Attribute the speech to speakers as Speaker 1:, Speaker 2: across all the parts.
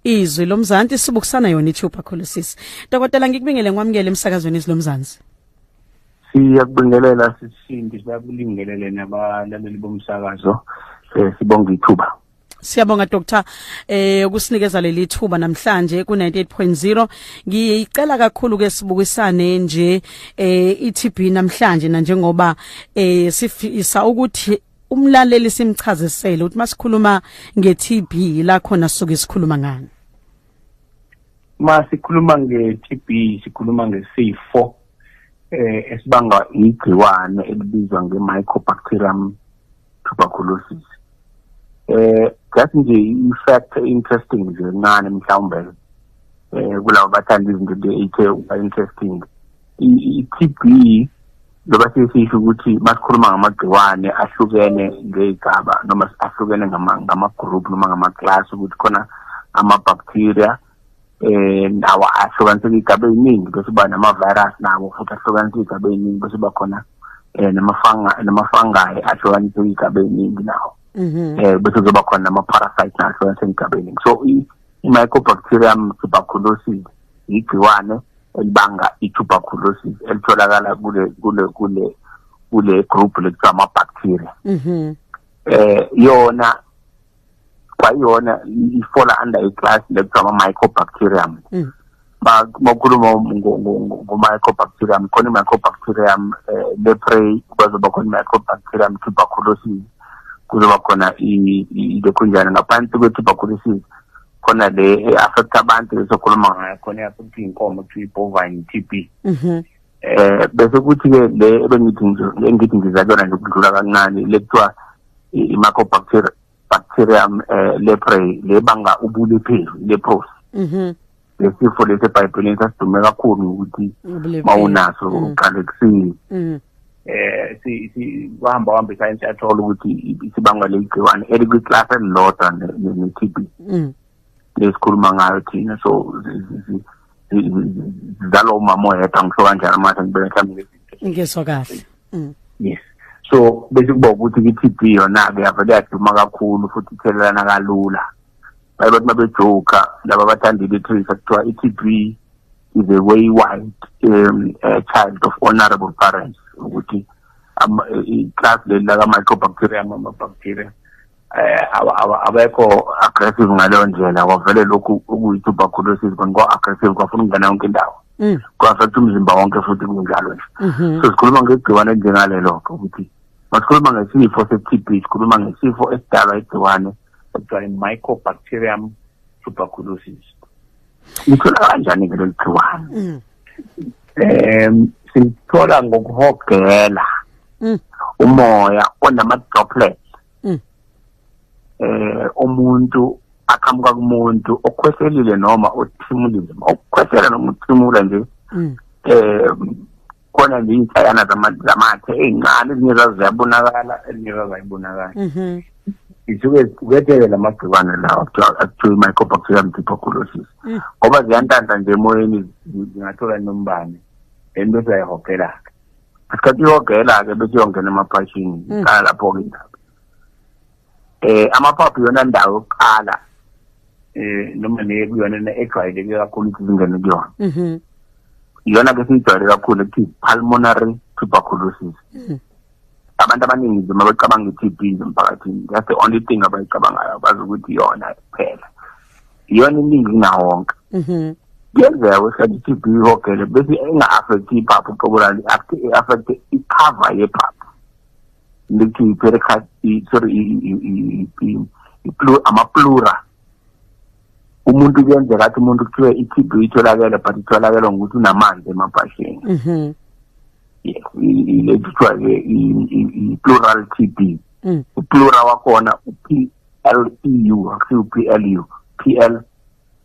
Speaker 1: Izwi Lomzansi, sibukisana yona i-tuberculosis. Dokotela, ngikubingele ngikwamukele emsakazweni Izwi Lomzansi.
Speaker 2: Siyakubingelela sisindi, siyakulingelele nabalaleli bomsakazo, sibonga ithuba.
Speaker 1: Siyabonga Dr. Ukusinikeza leli thuba namhlanje ku 98.0. Ngicela kakhulu ke sibukisane nje iTB namhlanje, na njengoba sifisa ukuthi umlaleli simchazisele ukuthi masikhuluma ngeTB la khona suke sikhuluma ngani.
Speaker 2: Masikhuluma ngeTB sikhuluma ngesifo esibangwa igciwane elibizwa ngeMycobacterium tuberculosis. Just nje i-fact interesting nje encane mhlawumbe kulabo bathanda izinto nje ethe ukuba interesting, i-TB loba sesisho ukuthi masikhuluma ngamagciwane ahlukene ngey'gaba noma ahlukene ngama-group noma ngama-class, ukuthi khona ama-bacteria nawo ahlukaniseke iy'gaba ey'ningi, bese kuba nama-virus nawo futhi ahlukaniseke iy'gaba ey'ningi, bese kuba khona nama-fungi ahlukaniseke iy'gaba ey'ningi nawo, bese kuzoba khona nama-parasite nawo ahlukaniseke iy'gaba ey'ningi. So i-Mycobacterium tuberculosis igciwane elibanga i-tuberculosis elitholakala kule group lekuthiwa ama-bacteria. Yona kwayona i-fall under i-class lekuthiwa ama-mycobacterium. Makhuluma ngo-mycobacterium, khona i-Mycobacterium leprae, kuzoba khona i-Mycobacterium tuberculosis, kuzoba khona ilokhunjana ngaphansi kwe-tuberculosis, khona le e-affect abantu lesokhuluma ngayo, khona i-affect iy'nkomo kuthiwa i-bovine TB. Bese kuthi-ke le ebengithi engithi ngiza kuyona nje ukudlula kancane, le kuthiwa i-Mycobacterium bacterium leprae, le banga ubulepheri, leprosy. Lesifo lesi eBhayibhelini sasidume kakhulu ukuthi mawunaso uqale kusini. Si si wahamba wahamba isayensi yathola ukuthi isibangwa legciwane elikwi-class elilodwa ne-TB lesikhuluma ngayo thina. So zizalwa umama oyedwa, ngisho kanjalo manje ngibeke mhlawumbe.
Speaker 1: Ngizwa kahle.
Speaker 2: Yes, so bese kuba ukuthi i-TB yona-ke yavele yaduma kakhulu futhi ithelelana kalula. Baye bathi mabejoka laba abathanda i-literature, kuthiwa i-TB is a wayward child of honorable parents, ukuthi i-class leli laka-mycobacterium, ama-bacteria abekho aggressive ngaleyo ndlela, kwavele lokhu okuyi-tuberculosis kona kwa-aggressive, kwafuna ukungena yonke indawo, ku-affect umzimba wonke futhi kunjalo nje. So sikhuluma ngegciwane elinjengalelo-ke, ukuthi masikhuluma ngesifo se-TB sikhuluma ngesifo esidalwa igciwane ekuthiwa i-Mycobacterium tuberculosis. Lithola kanjani-ke leli gciwane? Silithola ngokuhogela umoya onama-droplets umuntu aqhamuka kumuntu okhwehlelile noma othimulile, okukhwehlela noma uthimula nje. Khona nje iy'nhlayana zamathe ey'ncane, ezinye zazo ziyabonakala, ezinye zazo ayibonakali. Isuke ziquketheke la magciwane lawa akuthiwa i-Mycobacterium tuberculosis, ngoba ziyantanta nje emoyeni, zingathola nombane, then bese uyayihogela-ke. Isikhathi ihogela-ke bese iyongena emaphashini, iqala lapho-ke indaba. Amaphaphu iyona ndawo yokuqala noma nekuyona ejwayeleke kakhulu ukuthi zingene kuyona. Iyona ke siyijwayele kakhulu ekuthiwa pulmonary tuberculosis. Abantu abaningi nje uma becabanga i-TB nje emphakathini, that's the only thing abayicabangayo, bazi ukuthi iyona kuphela, iyona iningi kunawo wonke. Kuyenzeka kwesikhathi i-TB ihogele bese inga-affect iphaphu uqobo lalo, i-affect i-cover yephaphu lithi i-pericard, sorry, ama-pleura. Umuntu kuyenzeka athi umuntu kuthiwe i-TB itholakele, but itholakele ngokuthi unamanzi emaphashini. Yes, le kuthiwa-ke i-pleural TB. U-pleura wakhona u-P L E U, akusiyo u-P L U, P L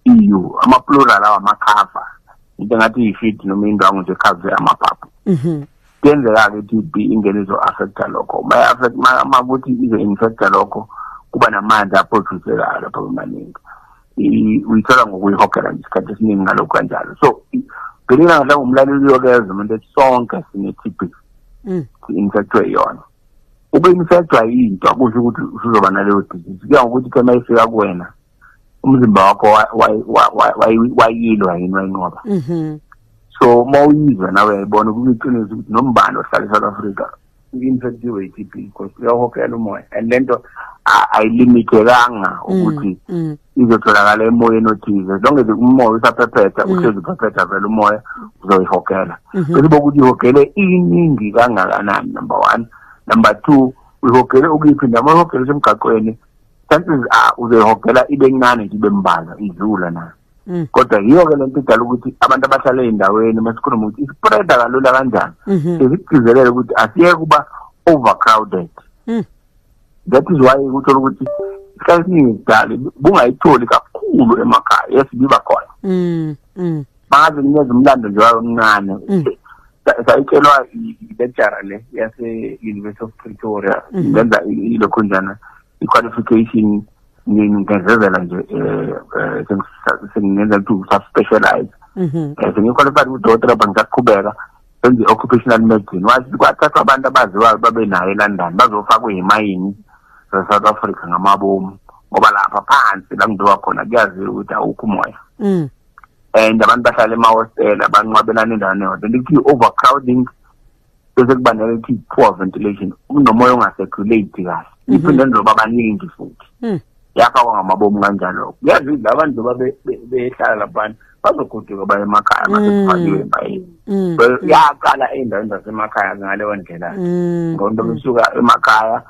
Speaker 2: E U. Ama-pleura lawa ama-cover, into engathi iyi-sheet noma indwangu nje ekhave amaphaphu. Kuyenzeka-ke i-TB ingene izo-affecta lokho. Ma-affect ma kuthi izo-infecta lokho, kuba namanzi a-producekayo lapho amaningi. Uyithola ngokuyihogela nje isikhathi esiningi ngalokhu kanjalo. So ngelinye mhlawumbe umlaleli uyokeza umuntu ethi sonke sine-TB, si-infectwe iyona. Ube-infectwa yinto akusho ukuthi usuzoba naleyo disease. Kuya ngokuthi uma ifika kuwena Umzimba wakho wayilwa yini wayinqoba. So mawuyizwa nawe uyayibona kuyiqiniso ukuthi nombani ohlala eSouth Africa u-infectiwe i-TB because uyahogela umoya, and lento ayilimitekanga ukuthi izotholakala emoyeni othize. As long as umoya usaphephetha, uhlezi uphephetha vele umoya, uzoyihogela. Bese bokuthi ihogele iningi kangakanani, number one. Number two, uyihogele ukuyiphi indawo? Uma uyihogele usemgaqweni, chances are uzoyihogela ibe ncane nje, ibe mbalwa, idlula nayo. Kodwa yiyo-ke lento idala ukuthi abantu abahlala ey'ndaweni, masikhuluma ukuthi ispreada kalula kanjani, sesikugcizelela ukuthi asiyeke kuba overcrowded. That is why uthola ukuthi isikhathi esiningi kudala bungayitholi kakhulu emakhaya. Yes, biba khona. Bangaze nginikeze umlando nje wayo omncane. Sayitshelwa i-lecturer le yase-University of Pretoria, ngenza ilokhunjana i-qualification, ngingezezela nje, sengingenza ukuthi usa-specialize. Sengiqualified udokotela, but ngisaqhubeka senze i-occupational medicine. Wathi kwathathwa abantu abaziwayo babe nayo eLondon, bazofakwa eyimayini zase-South Africa ngamabomu, ngoba lapha phansi la kungiwa khona kuyaziwa ukuthi awukho umoya, and abantu bahlala emahostela, banqwabelana endaweni eyodwa. Lithi overcrowding, bese kuba nalethi poor ventilation, kunomoya ongacirculate kahle, iphinde njengoba abaningi futhi yafakwa ngamabomu kanjalo. Kuyazi la bantu ngoba behlala laphana bazogoduka baye emakhaya mase kufakiwe emayini. Yaqala ey'ndaweni zasemakhaya ngaleyo ndlela, ngonto besuka emakhaya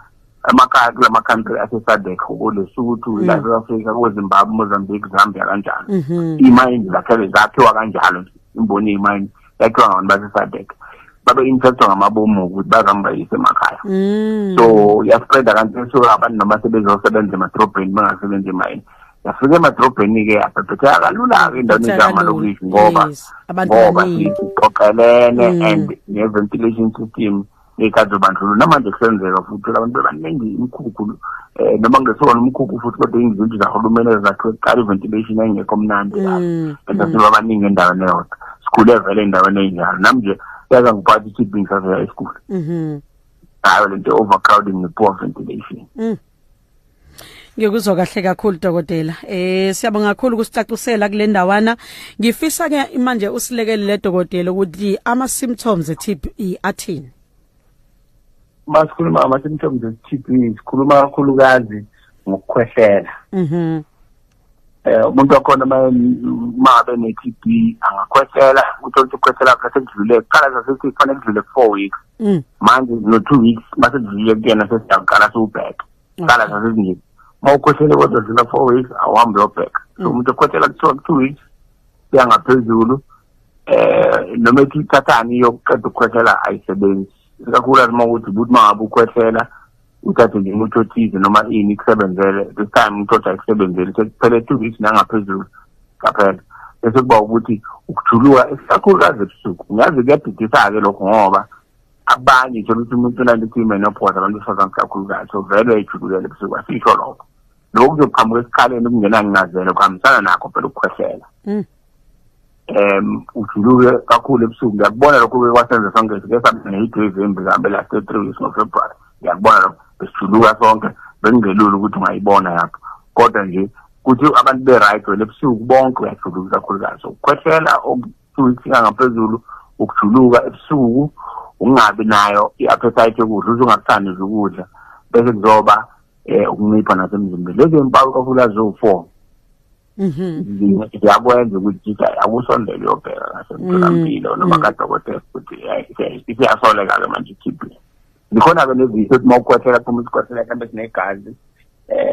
Speaker 2: kulama country ase-SADC, kuLesotho, la South Africa, ko-Zimbabwe, Mozambique, Zambia, kanjalo. Imayini zakhelwe zakhiwa kanjalo nje, imboni yemayini yakhiwa ngabantu base-SADC, babe infectwa ngamabomu ukuthi bazame bayise emakhaya. So yaspreada kanti, suka abantu noma sebezosebenza emadrobheni, bengasebenzi emayini, yafika emadrobheni-ke, yabhebhetheka kalula-ke endaweni ezinjengamalokishi ngoba
Speaker 1: Abantu
Speaker 2: ngoba
Speaker 1: baningi.
Speaker 2: siqoqelene and ne-ventilation system ngey'khathi zobandlululo. Namanje kusenzeka futhi, abantu bebaningi, imikhukhu, noma kungesona umkhukhu futhi, kodwa izindlu zahulumeni ezakhiwe kuqala, i-ventilation ayingekho mnandi kahle, and baningi endaweni eyodwa. Sikhule vele endaweni ey'njalo. Nami nje yaze ngiphatha i-TB ngisavela esikhulu ngayo lento, overcrowding ne-poor ventilation.
Speaker 1: Ngikuzwa kahle kakhulu, dokotela. Siyabonga kakhulu ukusicacisela kule ndawana. Ngifisa ke manje usilekelele, dokotela, ukuthi ama symptoms e-TB athini.
Speaker 2: Masikhuluma ngama-symptoms e-TB, sikhuluma kakhulukazi ngokukhwehlela. Umuntu wakhona mabe ne-TB angakhwehlela, uthole ukuthi ukukhwehlela kwakhe sekudlule. Kuqala sasithi kufanele kudlule 4 weeks, manje no-2 weeks mase kudlulile kuyena, sesiyaqala siwubheka. Kuqala sasithi nje uma ukhwehlele kodwa dlula 4 weeks, awuhambe uyobheka. So umuntu okhwehlela kuthiwa 2 weeks kuya ngaphezulu, noma ethi ithathani yokuqeda ukukhwehlela ayisebenzi, ikakhulukazi uma ukuthi uma ngabe ukhwehlela uthathe nje umuthi othize noma ini ikusebenzele, this time umuntu othi ayikusebenzeli, sekuphele 2 weeks nangaphezulu. Qaphela, bese kuba ukuthi ukujuluka ikakhulukazi ebusuku. Ngazi kuyadidisa-ke lokho, ngoba abanye thola ukuthi umuntu unanto ethi i-menopause, abantu besifazane kakhulukazi, so vele uyayijulukela ebusuku. Asisho lokho, lokhu kuzoqhamuka esikhaleni okungenancazelo, kuhambisana nakho phela ukukhwehlela. Ujuluke kakhulu ebusuku, ngiyakubona lokho ke kwasenza sonke sike sabe ne-heat embi kabi last 3 weeks ngoFebruary. Ngiyakubona lokho, besijuluka sonke, bekungelula ukuthi ungayibona lapho, kodwa nje kuthi abantu be-right wena ebusuku bonke uyajuluka kakhulukazi. So ukukhwehlela oku-2 weeks ngaphezulu, ukujuluka ebusuku, ungabi nayo i-appetite yokudla, uze ungakuthandi nje ukudla, bese kuzoba ukuncipha nasemzimbeni. Lezi mpawu kakhulukazi ziwu-four, ziyakwenza ukuthi akusondele uyobheka ngasemtholampilo noma kadokotela ukuthi isiyasoleka-ke manje i-TB. Zikhona-ke nezifo ethi uma ukhwehlela kuphuma isikhwehlela mhlawumbe sinegazi,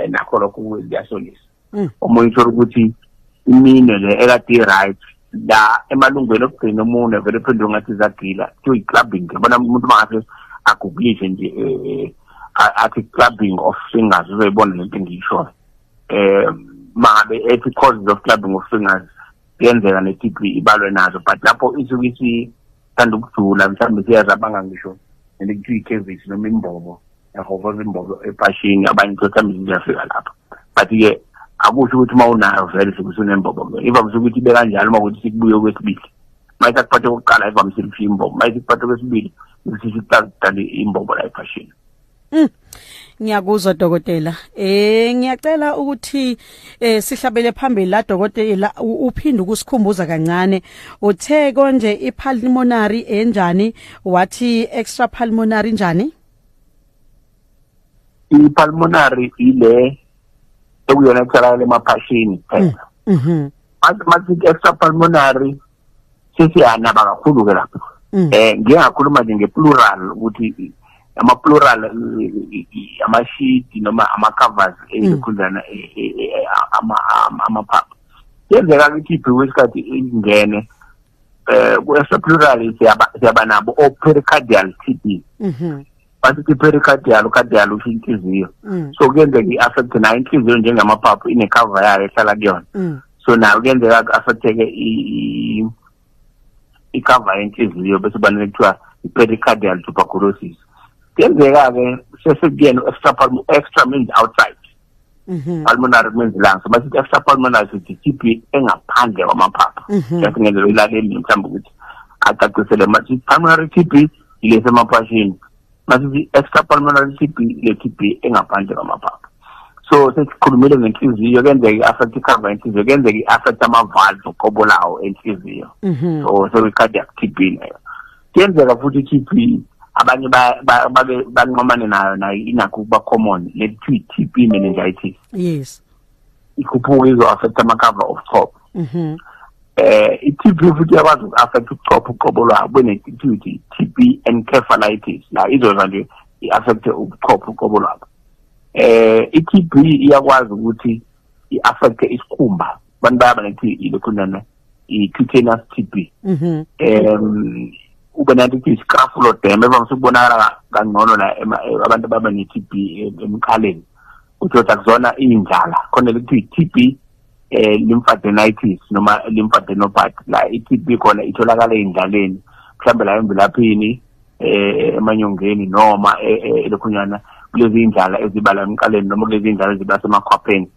Speaker 2: nakho lokho kuyasolisa. Omunye uthola ukuthi iminwe le ekade i-right la emalungweni okugcina umunwe vele phenduke ngathi zagila, kuthiwa i-clubbing. Yabona umuntu uma ngase agugulishe nje, athi clubbing of fingers, uzoyibona lento engiyishoyo. Mangabe ethi causes of clubbing of fingers, kuyenzeka ne-TB ibalwe nazo, but lapho isuke isithanda ukujula, mhlawumbe siyazabanga ngisho nento kuthiwa i-cavity noma imbobo, yahovoza imbobo epashini. Abanye mhlawumbe ziyafika lapho, but-ke akusho ukuthi uma unayo vele suke usunembobo. Ke ivamise ukuthi ibe kanjalo uma kuthi sikubuye okwesibili. Uma isakuphathe kokuqala, ivamise ukufika imbobo. Uma isikuphathe kwesibili, isisiqala imbobo la ephashini.
Speaker 1: Ngiyakuzwa, dokotela. Ngiyacela ukuthi sihlabele phambili la, dokotela, uphinde ukusikhumbuza kancane. Uthe konje ipulmonary enjani, wathi extra pulmonary njani?
Speaker 2: I-pulmonary ile ekuyona etholakala emaphashini kuphela. Masithi extra pulmonary, sesiyanaba kakhulu ke lapho. Ngike ngakhuluma nje nge-pleural, ukuthi ama-pleural amashidi noma ama-covers eyikhundlana amaphaphu. Kuyenzeka i-TB kwesikhathi ingene ku-extrapleural, siyaba nabo o-pericardial TB. Basithi pericardial, cardial usho inhliziyo. So kuyenzeka i-affect nayo inhliziyo, njengamaphaphu ine-cover yayo ehlala kuyona. So nayo kuyenzeka ku-affecteke i-cover yenhliziyo, bese banele kuthiwa i-pericardial tuberculosis. Kuyenzeka-ke sesekuyena extra. Extra means outside, pulmonary means lungs. So basithi extra pulmonary, sithi TB engaphandle kwamaphaphu. Just ngendlela oyilaleli mhlawumbe ukuthi acacisele, masithi pulmonary TB ile semaphashini, masithi extra pulmonary TB ile TB engaphandle kwamaphaphu. So sesikhulumile ngenhliziyo, kuyenzeka i-affect i-cover yenhliziyo, kuyenzeka i-affect ama-valve uqobo lawo enhliziyo. So sekuyi-cardiac TB leyo. Kuyenzeka futhi i-TB abanye bake banqomane nayo, nayo inakho ukuba common, le kuthiwa i-TB meningitis. Ikhuphuka izo-affect ama-cover of chopho. I-TB futhi iyakwazi uku-affect ubuchopho uqobo lwabo, kube TB encephalitis, la izoza nje i-affect ubuchopho uqobo lwabo. I-TB iyakwazi ukuthi i-affect isikhumba, abantu bayaba nethi ilokhunana i-cutaneous TB. Ube nanto ithi scrofuloderma, evamise ukubonakala kangcono la abantu ababa ne-TB emqaleni, uthi akuzona indlala khona. Lekuthiwa i-TB lymphadenitis noma lymphadenopathy, la i-TB khona itholakala ey'ndlaleni, mhlawumbe la emvilaphini, emanyongeni, noma elokhunyana kulezi indlala ezibala emqaleni, noma kulezi indlala eziba semakhwapheni.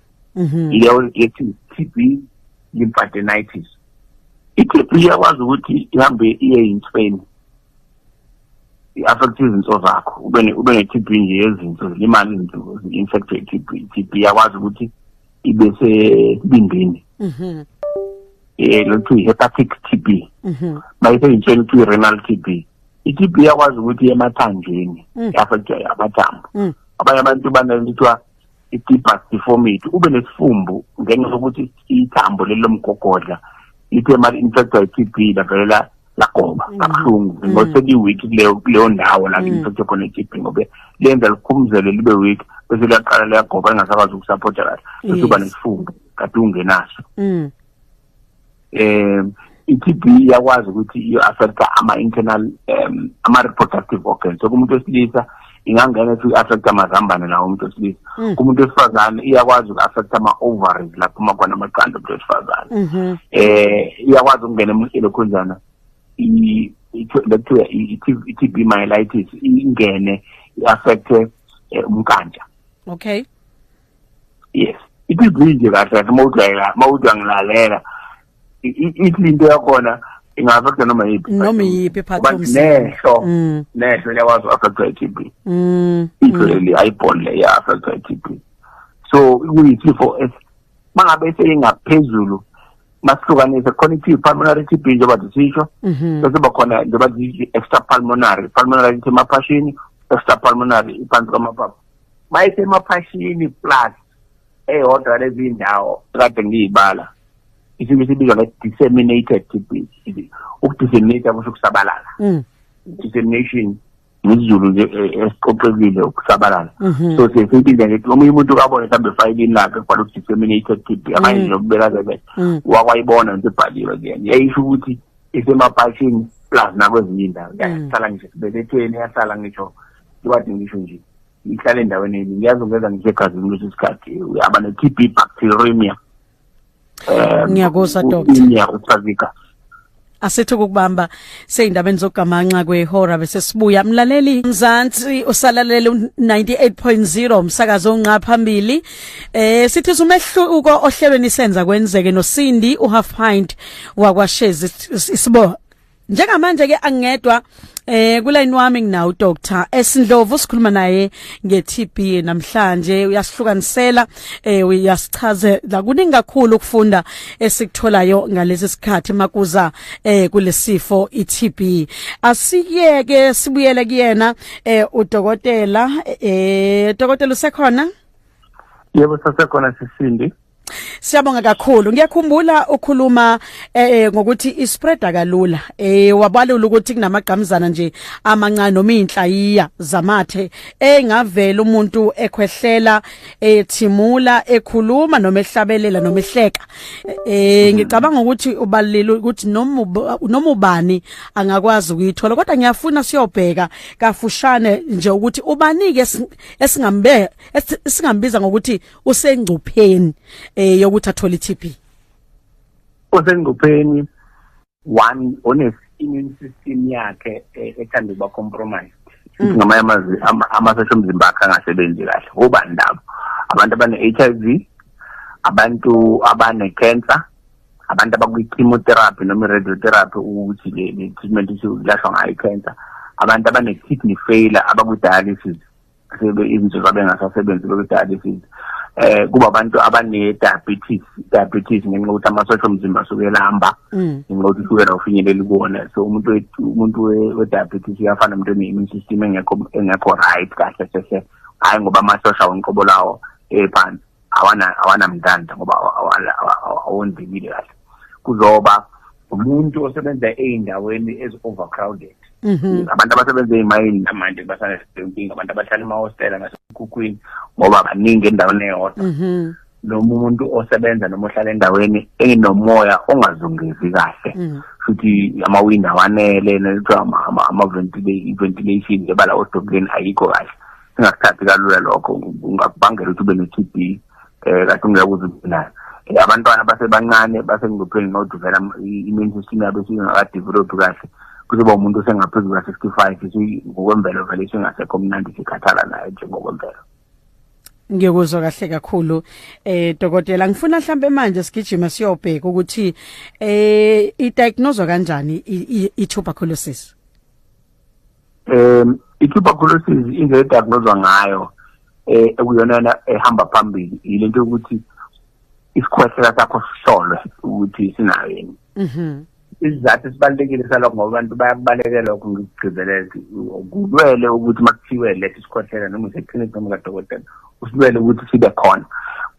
Speaker 2: Leyo yethi TB lymphadenitis. I-TB iyakwazi ukuthi ihambe iye yinsweni, i-affect izinso zakho, ube ne-TB nje yezinso, zilimale izinso, zi-infect i-TB. I-TB iyakwazi ukuthi ibe sesibindini, lokuthiwa i-hepatic TB. Mayise kuthiwa i-renal TB. I-TB iyakwazi ukuthi iye emathanjeni, i-affect amathambo. Abanye abantu banento kuthiwa i-Gibber's deformity, ube nesifumbu ngenxa yokuthi ithambo leli lomgogodla lithe mali infected i-TB lavelela lagoba kabuhlungu, ngoba seliyi-weak kuleyo ndawo la infected khona i-TB, ngoba lenza likhumuzele libe weak, bese liyaqala liyagoba, lingasakwazi ukusapota kahle, bese uba nesifumbu kade ungenaso. I-TB iyakwazi ukuthi iyo-affecta ama-internal ama-reproductive organs. So kumuntu wesilisa ingangena ethi i-affecta amazambane nawo umuntu wesilisa. Kumuntu wesifazane iyakwazi uku-affecta ama-ovaries, lapho uma khona amaqanda umuntu wesifazane. Iyakwazi ukungena elokhunjana lekuthiwa i-TB myelitis, ingene i-affecte umnkantsha. Yes, i-TB nje kahle kahle, uma uthi uyangilalela, ithi into yakhona inga-affecta noma yiphi.
Speaker 1: Noma yiphi part
Speaker 2: Ngoba
Speaker 1: yomzimba.
Speaker 2: Nehlo, nehlo liyakwazi uku-affectwa i-TB. Ihlo leli, eyeball le, iya-affectwa i-TB. So kuyisifo mangabe seyingaphezulu, masihlukanise khona i-TB, pulmonary TB njengoba sisho, bese bakhona njengoba sithi extra pulmonary. Pulmonary ithi emaphashini, extra pulmonary iphansi kwamaphaphu. Mayisemaphashini plus eyodwa lezi ndawo kade ngiyibala, isimo sibizwa nge-disseminated TB. Ukudisseminate kusho ukusabalala. Dissemination ngesiZulu nje esiqoqekile ukusabalala. So siyibiza ngethi omunye umuntu ukabone mhlawumbe efayilini lakhe kubhala ukuthi disseminated TB, abanye nje ukubeka ke wakwayibona into ebhaliwe kuyena, yayisho ukuthi isemaphashini plus nakwezinye indawo. Yahlala ngisho esibelethweni, yahlala ngisho iwadi, ngisho nje ihlala endaweni eningi, iyazongeza ngisho egazini kwesinye isikhathi, uyaba ne-TB bacteremia.
Speaker 1: Ngiyakuzwa, doctor.
Speaker 2: Emia ukusazika.
Speaker 1: Asithi ukubamba seyindabeni zokugamanxa kwehora, bese sibuya. Mlaleli Mzansi, usalalela u98.0 umsakazo onqa phambili. Sithi umehluko ohlelweni Senza Kwenzeke noSindi uhalf pint wakwaShezi isibo. Njengamanje ke angedwa kuline wami, nginawo Dr. Esindlovu, sikhuluma naye ngeTB namhlanje. Uyasihlukanisela, uyasichazela kuningi kakhulu ukufunda esikutholayo ngalesi sikhathi makuza kulesifo iTB. Asiyeke sibuyele kuyena udokotela. Dokotela, usekhona?
Speaker 2: Yebo, sasekhona, sisindi.
Speaker 1: Siyabonga kakhulu. Ngiyakhumbula ukhuluma ngokuthi ispreada kalula. Wabalula ukuthi kunamagqamzana nje amancane noma inhlayiya zamathe engavela umuntu ekhwehlela, ethimula, ekhuluma noma ehlabelela noma ehleka. Ngicabanga ukuthi ubalile ukuthi noma ubani angakwazi ukuyithola, kodwa ngiyafuna siyobheka kafushane nje ukuthi ubani ke esingambe esingambiza ngokuthi usengcupheni yokuthi athole iTB.
Speaker 2: Osengcupheni, one, one immune system yakhe ethanda ukuba compromised, ngamanye amazwi amasosha omzimba akhe angasebenzi kahle. Obani labo? Abantu abane-HIV, abantu abane-cancer, abantu abakwi-chemotherapy noma i-radiotherapy, ukuthi le treatment isilashwa ngayo i-cancer, abantu abane-kidney failure, abakwi-dialysis, sebe izinto zabe bengasasebenzi bekwi-dialysis, kuba abantu abane-diabetes, diabetes ngenxa yokuthi amasosha omzimba asuke elamba, ngenxa yokuthi ushukela ufinyeleli kuwona. So umuntu we-diabetes uyafana nomuntu one-immune system engekho right kahle sehle, hhayi ngoba amasosha wenqobo lawo ephansi, awanamdlandla ngoba awondlekile kahle. Kuzoba umuntu osebenza ey'ndaweni ezi-overcrowded, abantu abasebenza ey'mayini namanje basanenkinga, abantu abahlala emahostela nasemkhukhwini ngoba baningi endaweni eyodwa, noma umuntu osebenza noma ohlala endaweni enomoya ongazungezi kahle, futhi amawindi awanele, nekuthiwa ama-ventilation ebala odokoteleni ayikho kahle. Singakuthathi kalula lokho, kungakubangela ukuthi ube ne-TB kade ungeke uze ube nayo. Abantwana basebancane basengcupheni ngokuthi vele i-immune system yabo isingakadevelop kahle. Kuzoba umuntu osengaphezu kuka-65, ngokwemvelo vele isingasekho mnandi, sikhathala naye nje ngokwemvelo.
Speaker 1: Ngiyakuzwa kahle kakhulu, dokotela. Ngifuna mhlambe manje sigijima siyobheka ukuthi i-diagnose kanjani i-tuberculosis.
Speaker 2: I-tuberculosis, indlela ediagnoswa ngayo ekuyona ehamba phambili, yilento yokuthi isikhwehlela sakho sihlolwe ukuthi sinayo yini. Isizathu esibalulekile salokho, ngoba abantu bayakubalekela lokho, ngikugcizelele, kulwele ukuthi makuthiwe lesi isikhwehlela noma useklinikhi noma kadokotela, usilwele ukuthi sibe khona,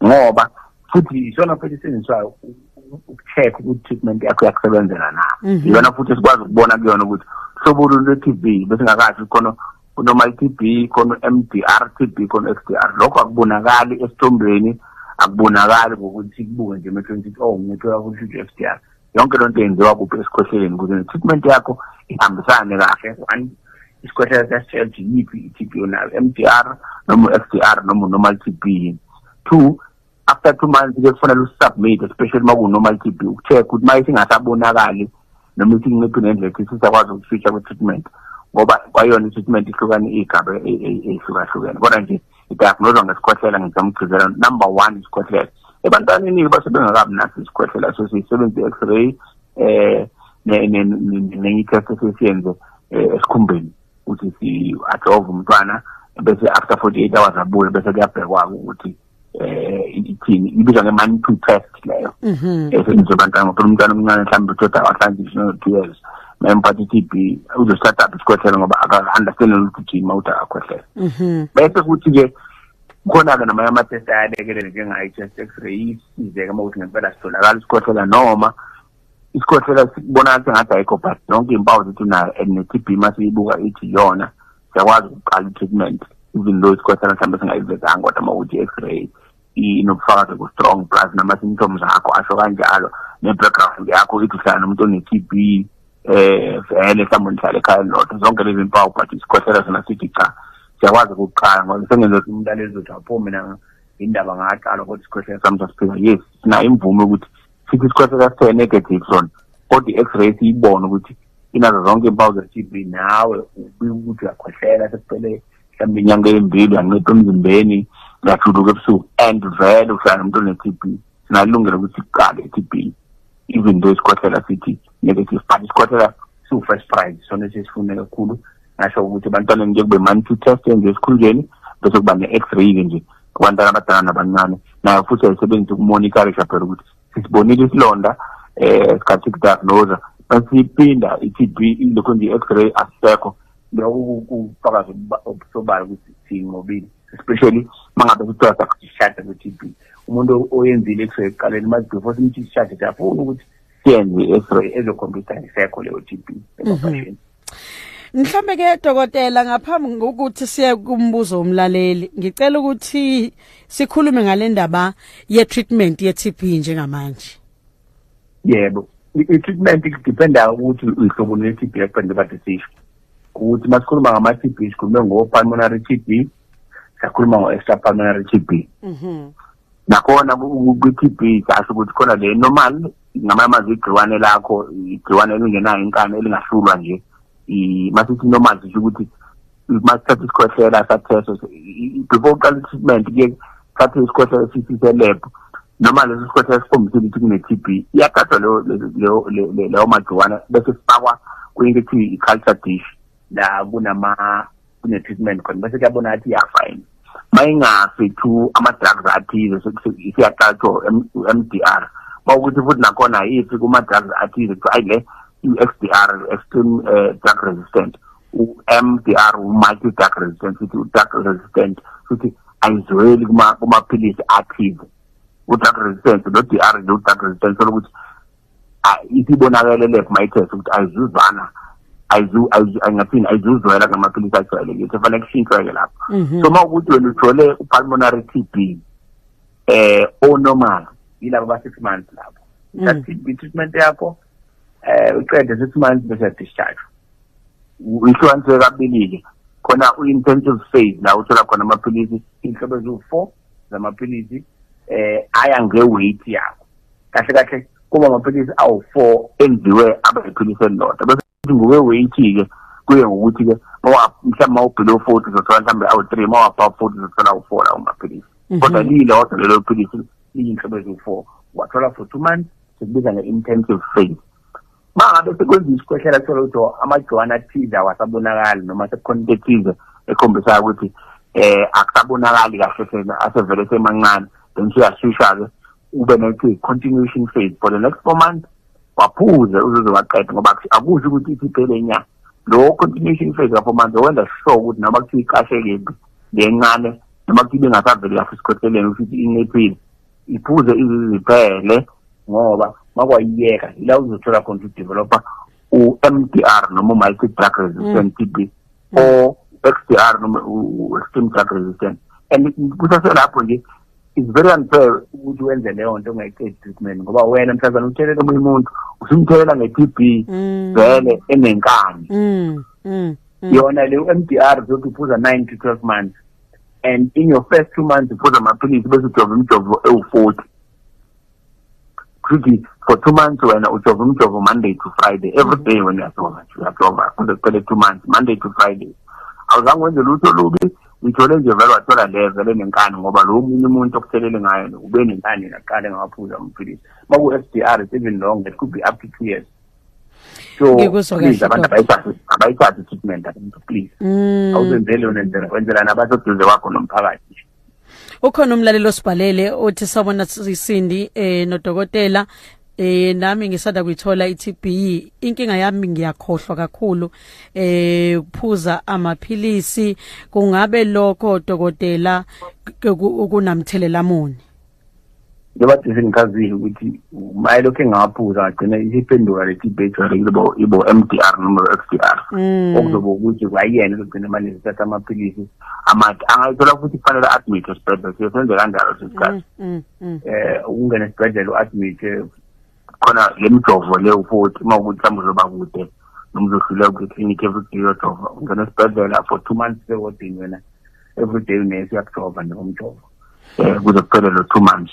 Speaker 2: ngoba futhi isona futhi isetshenziswayo uku-check ukuthi treatment yakho iyakusebenzela na. Iyona futhi sikwazi ukubona kuyona ukuthi hlobo lolu lwe-TB, besingakazi khona noma i-TB khona MDR TB, khona XDR. Lokho akubonakali esithombeni, akubonakali ngokuthi kubuke nje emehlweni ukuthi, oh, ngithola ukuthi u-XDR. Yonke loo nto yenziwa kuphi? Esikhwehleleni, ukuze ne-treatment yakho ihambisane kahle. One, isikhwehlela siyasitshela ukuthi yiphi i-TB onayo, MDR noma u-XDR noma normal TB. Two, after 2 months ke kufanele usubmit, especially uma ku-normal TB, ukucheck ukuthi uma isingasabonakali noma isinciphi ngendlela ethi sisakwazi ukuswitcha kwi-treatment, ngoba kwayona i-treatment ihlukane iy'gaba ey'hlukahlukene. Kodwa nje idiagnoswa ngesikhwehlela. Ngizama ukugcizelela, number one, isikhwehlela. Ebantwaneni base bengakabi naso isikhwehlela, so siyisebenzisa i-x-ray nenye i-test esesiyenze esikhumbeni, ukuthi si-ajove umntwana, bese after 48 hours abuye, bese kuyabhekwa ukuthi ithini. Ibizwa nge-Mantoux test leyo esetshenziswa ebantwana, ngoba umntwana omncane mhlawumbe uthoda awahlanzi ngisho 2 years, mayemphatha i-TB, uzosithatha aphi isikhwehlela? Ngoba aka-understand ukuthi uthini uma uthi akakhwehlela. Bese kuthi-ke khona-ke namanye ama-test ayalekelela, njengayo i-chest x-ray, isize-ke uma kuthi ngempela sitholakala isikhwehlela, noma isikhwehlela sikubonakala sengathi ayikho, but zonke iy'mpawu zithi unayo, and ne-TB uma siyibuka ithi iyona, siyakwazi ukuqala i-treatment even though isikhwehlela mhlawumbe singayivezanga, kodwa uma kuthi i-x-ray inobufakazi bu-strong, plus nama-symptoms akho asho kanjalo, ne-background yakho ithi uhlala nomuntu one-TB, vele mhlawumbe nihlala ekhaya elilodwa, zonke lezi mpawu, but isikhwehlela sona sithi cha, siyakwazi ukuqala, ngoba sengenza ukuthi umuntu alezothi, apho mina indaba ngaqala kodwa isikhwehlela sami sasiphika. Yes, sinayo imvume ukuthi sithi isikhwehlela sithe negative sona, kodwa i-x-ray siyibone ukuthi inazo zonke impawu ze-TB, nawe ubika ukuthi uyakhwehlela sekuphele mhlawumbe inyanga eyimbili, uyancipha emzimbeni, uyajuluka ebusuku, and vele uhlala nomuntu one-TB, sinalungelo ukuthi kuqale i-TB even though isikhwehlela sithi negative, but isikhwehlela Siwu-first prize sona esisifune kakhulu. Ngasho ukuthi abantwaneni kuye kube Mantoux test yenziwe esikhunjeni, bese kuba ne-X-ray-ke nje kubantwana abadala nabancane. Nayo futhi ayisebenzisa ukumonitorisha phela ukuthi sisibonile isilonda sikhathi sikudiagnose, masiphinda i-TB lokho nje i-X-ray asisekho. Lokho kufakazi obusobala ukuthi siyinqobile, especially mangabe kuthiwa sakudischarge kwe-TB. Umuntu oyenzile i-X-ray ekuqaleni, manje before simthi discharge, siyafuna ukuthi siyenze i-X-ray ezokhombisa isekho leyo TB emapasheni.
Speaker 1: Mhlambe ke dokotela, ngaphambi kokuthi siye kumbuzo womlaleli, ngicela ukuthi sikhulume ngale ndaba ye treatment ye TB njengamanje.
Speaker 2: Yebo, i-treatment idependa ukuthi uhlobo lwe-TB yakho, njengoba sisho ukuthi masikhuluma ngama-TB, sikhulume ngo-pulmonary TB, siyakhuluma ngo-extra pulmonary TB. Nakhona kwi-TB sasho ukuthi khona le normal, ngamanye amazwi igciwane lakho, igciwane elingenayo inkani, elingahlulwa nje. Masithi normal, sisho ukuthi masithatha isikhwehlela sathestwa before uqala i-treatment, kuye thathe isikhwehlela sisise lab, noma leso sikhwehlela sikhombisile ukuthi kune-TB, iyathathwa leyo leyo magciwane bese sifakwa kwinto ekuthiwa i-culture dish, la kunama kune-treatment khona, bese kuyabona ukuthi iyafa yini. Ma ingafi to ama-drugs athize, isiyaqala kuthiwa u-MDR. Mawukuthi futhi nakhona ayifi kuma-drugs athize, kuthiwa ayi, le i-XDR, extreme drug resistant. U-MDR, u-multi drug resistant, futhi u-drug resistant futhi ayizweli kumaphilisi athize. U-drug resistant lo DR nje, u-drug resistant ukuthi isibonakele lab mayitest ukuthi ayizuzwana, ayizu ayingathini, ayizuzwela ngamaphilisi ajwayelekile, kufanele kushintshwe-ke lapho. So uma ukuthi wena uthole u-pulmonary TB o-normal, yilabo ba 6 months lapho, uthatha i-treatment yakho, uqede 6 months, bese discharge. Ihlukaniswe kabili-ke khona, u-intensive phase la uthola khona amaphilisi, iy'nhlobo eziwu-4 zamaphilisi, aya nge-weight yakho. Kahle kahle kuba amaphilisi awu-4 enziwe aba iphilisi elilodwa, bese ngokwe-weight-ke kuye ngokuthi-ke mhlawumbe ma u-below 40 uzothola mhlawumbe awu-3, ma u-above 40 uzothola awu-4 lawo maphilisi, kodwa lilodwa lelo philisi liyinhlobo eziwu-4, wathola for 2 months, sikubiza nge-intensive phase. Uma ngabe sekwenziwa isikhwehlela, kuthola ukuthi amagciwane athize awasabonakali, noma sekukhona into ethize ekhombisayo ukuthi akusabonakali kahle, sena asevele semancane, then suyaswisha-ke ube nethi continuation phase for the next 4 months, waphuze uzuze waqeda, ngoba akusho ukuthi ithi iphele inyanga. Lo continuation phase ka-4 months wenza sure ukuthi noma kuthiwa iqashe kephi lencane, noma kuthiwa ingasaveli kahle esikhwehleleni, ukuthi inciphile, iphuze izize ziphele, ngoba makwayiyeka ila uzothola khona ukuthi udevelopa u-MDR noma u-multi drug resistant TB or XDR noma u-extreme drug resistant. And kusaselapho nje, it's very unfair ukuthi wenze leyo nto ungayiqedi treatment, ngoba wena mhlazane uthelela omunye umuntu, usumthelela nge-TB vele enenkani. Yona le MDR uzothi uphuza 9 to 12 months, and in your first 2 months uphuza amaphilisi, bese ujova imijovo ewu-40. Kushuthi for 2 months wena ujova umjovo Monday to Friday, every day wena uyajova nje, uyajova kuze kuphele 2 months, Monday to Friday. Awuzange wenze lutho olubi, uyithole nje vele, wathola le vele nenkani, ngoba lo munye umuntu okuthelele ngayo ube nenkani naqala engawaphuza amaphilisi. Maku-XDR it's even longer, it could be up to 2 years. So
Speaker 1: Ngikuzwa
Speaker 2: please,
Speaker 1: kahle,
Speaker 2: abantu
Speaker 1: Doctor.
Speaker 2: abayithathe i-treatment abantu, please. Awuzenzeli wena, wenzela nabaseduze kwakho nomphakathi.
Speaker 1: Ukhona umlaleli osibhalele, uthi sawubona Sindi nodokotela, nami ngisanda kuyithola iTB. Inkinga yami ngiyakhohlwa kakhulu ukuphuza amaphilisi. Kungabe lokho dokotela kunamthelela muni?
Speaker 2: Njengoba sengichazile ukuthi maye lokhu engawaphuza ngagcina isiphenduka le TB ejwayelekile, ibo MDR noma XDR, okuzoba ukuthi kwayena uzogcina manje sithatha amaphilisi amade. Angayithola futhi kufanele admit esibhedlela, siye senze kanjalo lesikhathi. Ukungena esibhedlela u-admit khona le mijovo leyo, futhi uma ukuthi mhlawumbe uzoba kude noma uzohluleka kwi-clinic every day uyojova, ungena esibhedlela for 2 months sewodini wena, every day unesi uyakujova nje ngomjovo kuze kuphele lo 2 months,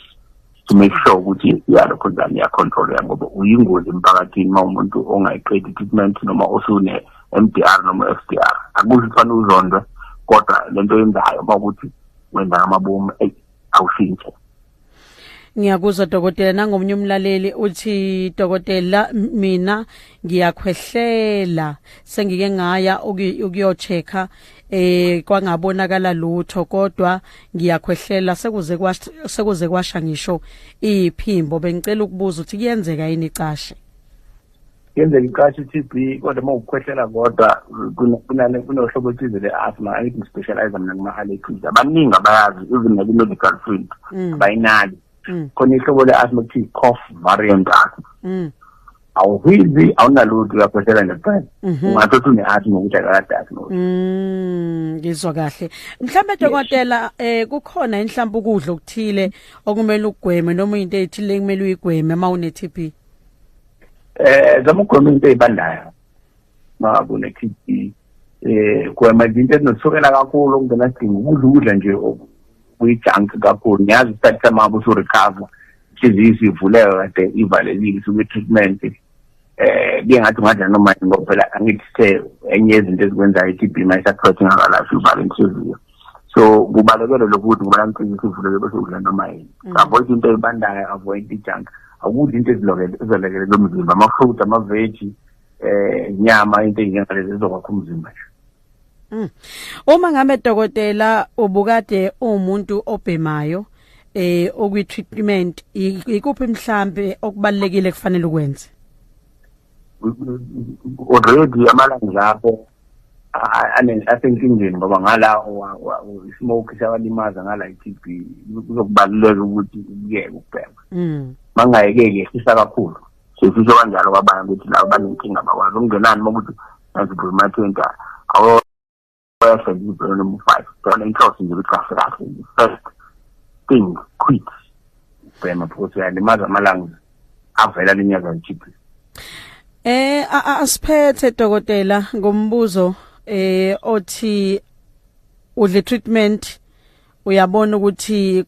Speaker 2: to make sure ukuthi iyalokho njani, iyacontrol, ngoba uyingozi emphakathini uma umuntu ongayiqedi i-treatment noma osune MDR noma XDR. Akusho ukuthi fanele uzondwe, kodwa lento yenzayo uma ukuthi wenza ngamabomu, eyi, awushintshe.
Speaker 1: Ngiyakuzwa dokotela. Nangomnye umlaleli uthi, "Dokotela, mina ngiyakhwehlela, sengike ngaya ukuyochecka kwangabonakala lutho, kodwa ngiyakhwehlela sekuze kwasha ngisho iphimbo. Bengicela ukubuza ukuthi kuyenzeka yini icashe?"
Speaker 2: Yenzeka icashe i-TB, kodwa uma ukukhwehlela kodwa kunohlobo othize le-asthma. Angithi ngi-specialize mina kuma-allergies. Abaningi abayazi, even naku-medical field abayinaki. Khona ihlobo le-asthma kuthiwa i-cough variant asthma. Awuhwizi, awunalutho, uyakhwehlela nje kuphela. Ungathi uthi une-asthma ukuthi akaka-diagnose.
Speaker 1: Ngizwa kahle. Mhlambe dokotela, kukhona inhlambu ukudla okuthile okumele ukugweme noma into ethile ekumele uyigweme uma une TB?
Speaker 2: Zama ukugwema into ezibandayo ma kune-TB. Gwema izinto ezinothukela kakhulu okungenasidingo, ukudla nje okuyi-junk kakhulu. Ngiyazi isikhathi samabo usu-recover, inhliziyo isivuleka kade ivalekile, isuke-treatment, kuye ngathi ungadla noma yini, ngoba phela angithi sithe enye yezinto ezikwenzayo i-TB uma isaphethe ingakalashwa ivala inhliziyo. So kubalekele lokhu ukuthi ngoba inhliziyo isivuleke bese udla noma yini. Avoid into ezibandayo, avoid i-junk, akudla into ezizolekelela umzimba, ama-fruit, ama-veggie, inyama, into ey'njengalezi ezizokwakha umzimba nje.
Speaker 1: Uma ngabe dokotela ubukade umuntu obhemayo okwi treatment, ikuphi mhlambe okubalekile kufanele ukwenze?
Speaker 2: Already ama-lungs akho asenkingeni, ngoba ngala i-smoke siyawalimaza, ngala i-TB. Kuzokubaluleka ukuthi ukuyeke ukubhema. Mangayekeki yehlisa kakhulu. Sifisho kanjalo kwabanye ukuthi laba banenkinga bakwazi okungenani uma ukuthi ngazibhema 20, awehle ngibhema noma u-5. Yona inhloso nje ukuthi kahle kahle first thing, quit ukubhema because uyalimaza ama-lungs avela alinyazwa i-TB.
Speaker 1: Asiphethe dokotela ngombuzo othi udle treatment, uyabona ukuthi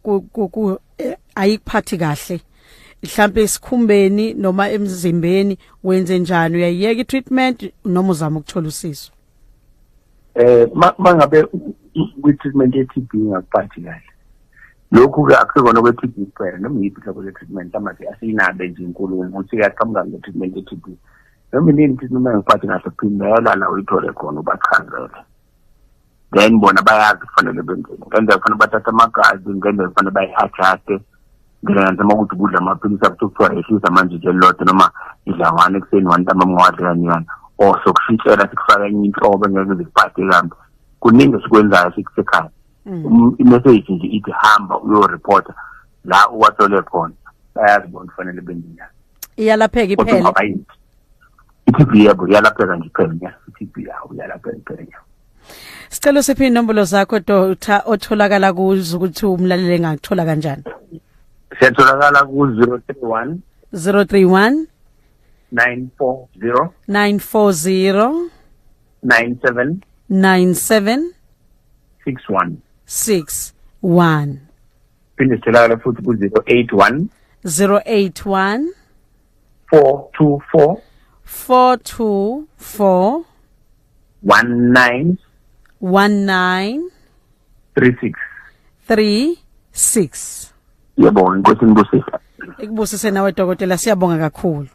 Speaker 1: ayikuphathi kahle mhlambe esikhumbeni noma emzimbeni, wenze njani? Uyayiyeka i-treatment noma uzama ukuthola usizo?
Speaker 2: Mangabe kwi-treatment ye-TB ingakuphathi kahle, lokhu-ke akusikona kwe-TB kuphela, noma iyiphi ihlobo le-treatment, mhlawumbe asiyinabe nje inkulumo ukuthi kuyaqhamuka nge-treatment ye-TB, noma inini treatment engiphathi kahle, phindela la uyithole khona, ubachazele, then bona bayazi kufanele benzeni. Ngendlela kufanele bathathe amagazi, ngendlela kufanele bayi-adjuste, ngendlela noma ukuthi kudla amaphilisi akuthiwa kuthiwa yehlisa manje nje elilodwa noma idla one ekuseni, one ntambama, ungawadla kanyana, or sokushintshela sikufaka enye inhlobo engeke zikuphathe kambi. Kuningi esikwenzayo sikusekhaya. I-message nje ithi hamba uyoreporta la uwathole khona, bayazi bona kufanele benze njani.
Speaker 1: Iyalapheka
Speaker 2: Kodwa
Speaker 1: iphele?
Speaker 2: Ungabayeki i-TB. Yebo, iyalapheka nje iphele nya i-TB, awu, iyalapheka iphele nya.
Speaker 1: Sicela usiphe inombolo zakho doctor otholakala kuzo, ukuthi umlaleli engakuthola kanjani.
Speaker 2: Siyatholakala ku-031
Speaker 1: 031
Speaker 2: 940
Speaker 1: 940
Speaker 2: 97
Speaker 1: 97
Speaker 2: 61.
Speaker 1: 61.
Speaker 2: Phinde sitholakala futhi ku-081
Speaker 1: 081
Speaker 2: 424
Speaker 1: 424
Speaker 2: 19
Speaker 1: 19
Speaker 2: 36.
Speaker 1: 36.
Speaker 2: Yebo, inkosi nibusise.
Speaker 1: Ikubusise nawe dokotela, siyabonga kakhulu.